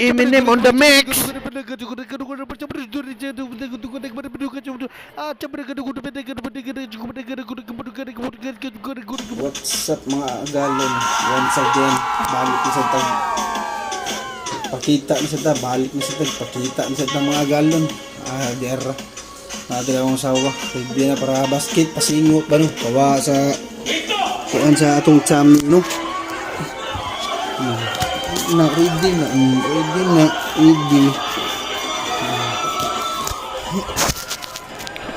Eminem on the mix. What's up, mga agalon? Once again, balik na sa tag pakita na sa ta, balik na sa tag pakita na sa ta, mga agalon. Ah, gera. Natin akong asawa. Ready na para basket, pasingot ba no? Kawa sa kuan sa atong chami no. Na ready na, ready na, ready.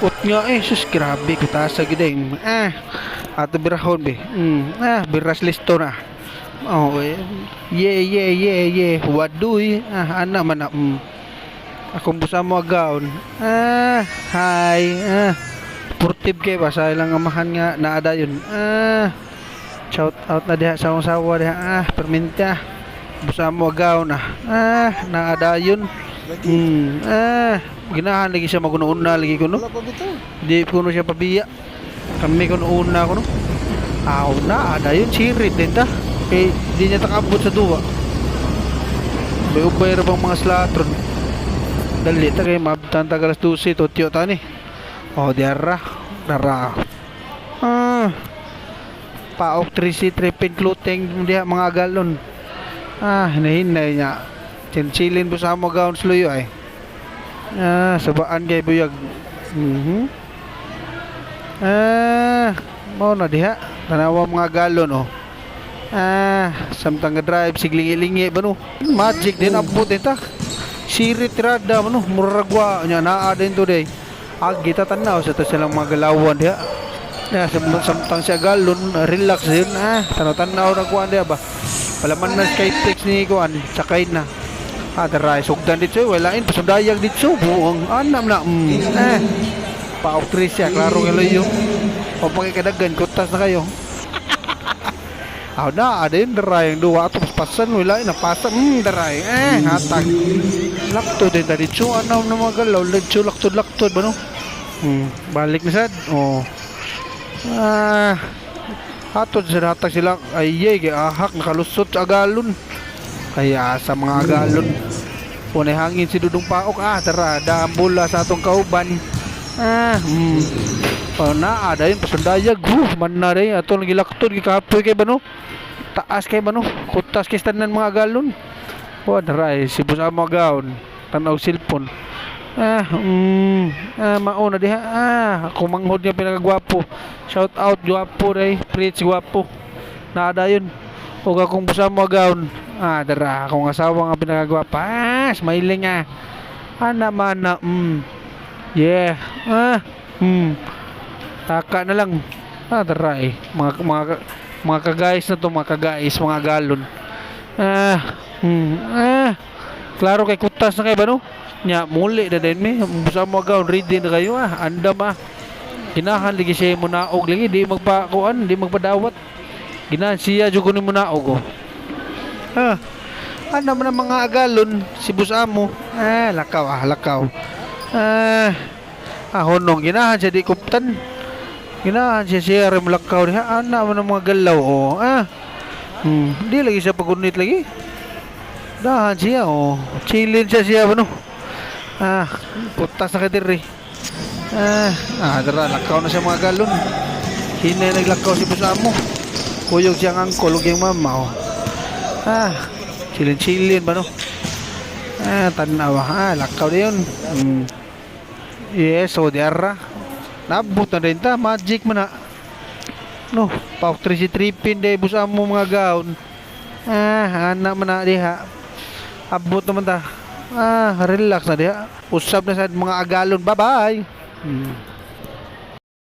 Ut nga eh, sus, grabe kutasa gid eh. Ah, ato birahon be. Ah, biras listo na. Oh, eh. Yeah. Waduy. Ah, ana man na. Akong busa mo agaon. Ah, hi. Ah. Purtib kay ba sa ilang amahan nga naada yun. Ah. Shout out na diha sa akong sawa diha. Ah, perminta. Busa mo agaon ah. Ah, naada yun. Ah, ginahan lagi siya magunauna lagi ko no. Wala pa bitaw. Di ko no siya pabiya. Kami ko una ko no. Aw na, ada yun, sirit din ta. Kay di niya takabot sa duwa. May ubay ra bang mga slatron. Dali ta kay mabtan ta alas 12 totyo ta ni. Oh, diara. Dara. Ah. Paok 3C tripin cluteng diha mga galon. Ah, hinahinay niya. Chinchilin po sa mo gaon sluyo ay. Ah, sabaan kay buyag. Ah, mao na diha. Tanawa mga galon oh. Ah, samtang nga drive siglingi-lingi ba no? Magic din abot din ta. Sirit rada ba no? Muragwa nya naa din today. Agi ta tanaw sa ta silang mga galawan diha. Ya, samtang siya galon, relax yun. Ah, tanaw-tanaw na kuan diha ba. Palaman na Skyflex ni kuan, sakay na. Ah, daray, sugdan dito, walain, pasundayag dito, buong, anam na, eh. Paok siya, klaro nga layo. O pagkikadagan, kutas na kayo. Aw na, ada yun, daray, ang duwa, ato, paspasan, wala, napasa, daray, eh, hatag. Lakto din ta dito, anam na mga galaw, lakto, lakto, lakto, ba no? Balik na sad, oh. Ah, hatod sa hatag sila, ay, ay, ahak, nakalusot sa agalon. Kaya sa mga agalon, punay hangin si Dudong Paok, ah, tara, daang bola sa atong kauban. Ah, Oh, na, ada yun, pasundayag, huh, man na rin, ato nagilaktod, gikapoy kay ba no? Taas kay ba no? Kutas kay tanan mga galon. Oh, dara eh, si Busa mo gaon, tanaw cellphone. Ah, ah, mauna diha. Ah, ako manghod nga pinakagwapo. Shout out gwapo ray, preach gwapo. Naada yun. Ug akong busa mo gaon. Ah, dara akong asawa nga pinakagwapa. Ah, smiling ah. Ana mana. Yeah. Ah. Taka na lang. Ah, dara eh. Mga kagais na to, mga kagais, mga galon. Ah, ah. Klaro kay kutas na kay ba no? Nya muli na din mi. Busa mo gaon ready na kayo ah. Andam ah. Ginahan lagi siya mo naog lagi di magpakuan, di magpadawat. Ginahan siya jud kuno mo naog oh. Ah. Ano man ang mga agalon si Busamo. Ah, lakaw ah, lakaw. Ah. Ah, honong ginahan siya di kuptan. Ginahan siya siya rin lakaw diha. Ana man ang mga galaw oh. Ah. Di lagi siya pagunit lagi. Dahan siya oh. Chillin siya siya ano. Ah, putas na ka diri. Ah, ah, dara lakaw na siya mga galon. Hinay naglakaw si Busamo. Kuyog siya ang angkol ug yung mama oh. Ah, chillin-chillin ba no? Ah, tanawa. Ah, lakaw na yun. Yes, so diara. Nabot na rin ta, magic man na. No, paok 3 tripin day busamo mga gaon. Ah, ana man na diha. Abot naman ta. Ah, relax na diha. Usab na sa mga agalon. Bye-bye.